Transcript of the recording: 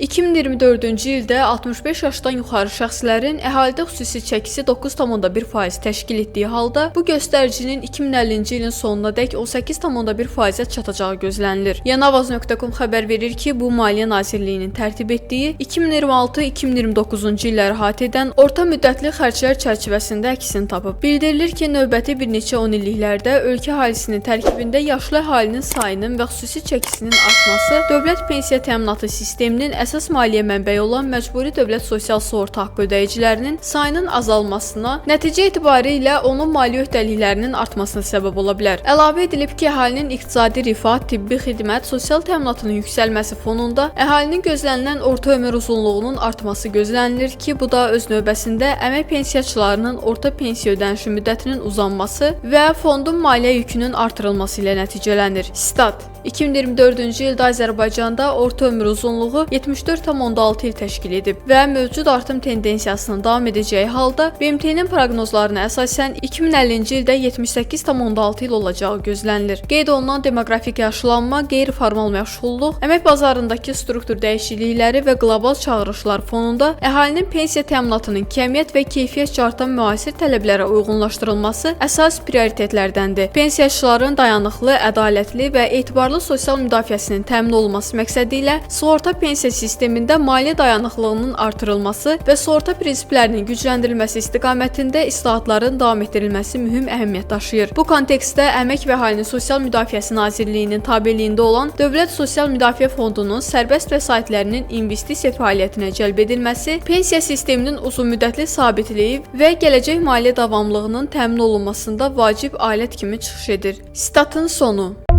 2024-cü ildə 65 yaşdan yuxarı şəxslərin əhalidə xüsusi çəkisi 9,1% təşkil etdiyi halda, bu göstəricinin 2050-ci ilin sonunadək 18,1%-ə çatacağı gözlənilir. Yeniavaz.com xəbər verir ki, bu Maliyyə Nazirliyinin tərtib etdiyi 2026-2029-cu illəri əhatə edən orta müddətli xərclər çərçivəsində əksini tapıb. Bildirilir ki, növbəti bir neçə onilliklərdə ölkə əhalisinin tərkibində yaşlı əhalinin sayının və xüsusi çəkisinin artması dövlət pensiya təminatı sisteminin əsas maliyyə mənbəyi olan məcburi dövlət sosial sığorta haqqı ödəyicilərinin sayının azalmasına, nəticə etibarilə onun maliyyə öhdəliklərinin artmasına səbəb ola bilər. Əlavə edilib ki, əhalinin iqtisadi rifah, tibbi xidmət, sosial təminatının yüksəlməsi fonunda əhalinin gözlənilən orta ömür uzunluğunun artması gözlənilir ki, bu da öz növbəsində əmək pensiyaçılarının orta pensiya ödənişi müddətinin uzanması və fondun maliyyə yükünün artırılması ilə nəticələnir. Stat: 2024-cü ildə Azərbaycanda orta ömür uzunluğu 74,6 il təşkil edib və mövcud artım tendensiyasının davam edəcəyi halda BMT-nin proqnozlarına əsasən 2050-ci ildə 78,6 il olacağı gözlənilir. Qeyd olunan demoqrafik yaşlanma, qeyri-formal məşğulluq, əmək bazarındakı struktur dəyişiklikləri və qlobal çağırışlar fonunda əhalinin pensiya təminatının kəmiyyət və keyfiyyətcə artan müasir tələblərə uyğunlaşdırılması əsas prioritetlərdəndir. Pensiyaçıların dayanıqlı, ədalətli və etibarlı sosial müdafiəsinin təmin olunması məqsədi ilə sığorta pensiya sistemində maliyyə dayanıqlığının artırılması və sığorta prinsiplərinin gücləndirilməsi istiqamətində islahatların davam etdirilməsi mühüm əhəmiyyət daşıyır. Bu kontekstdə Əmək və Əhalinin Sosial Müdafiəsi Nazirliyinin tabeliyində olan Dövlət Sosial Müdafiə Fondunun sərbəst vəsaitlərinin investisiya fəaliyyətinə cəlb edilməsi, pensiya sisteminin uzunmüddətli sabitliyi və gələcək maliyyə davamlılığının təmin olunmasında vacib alət kimi çıxış edir. Statın sonu.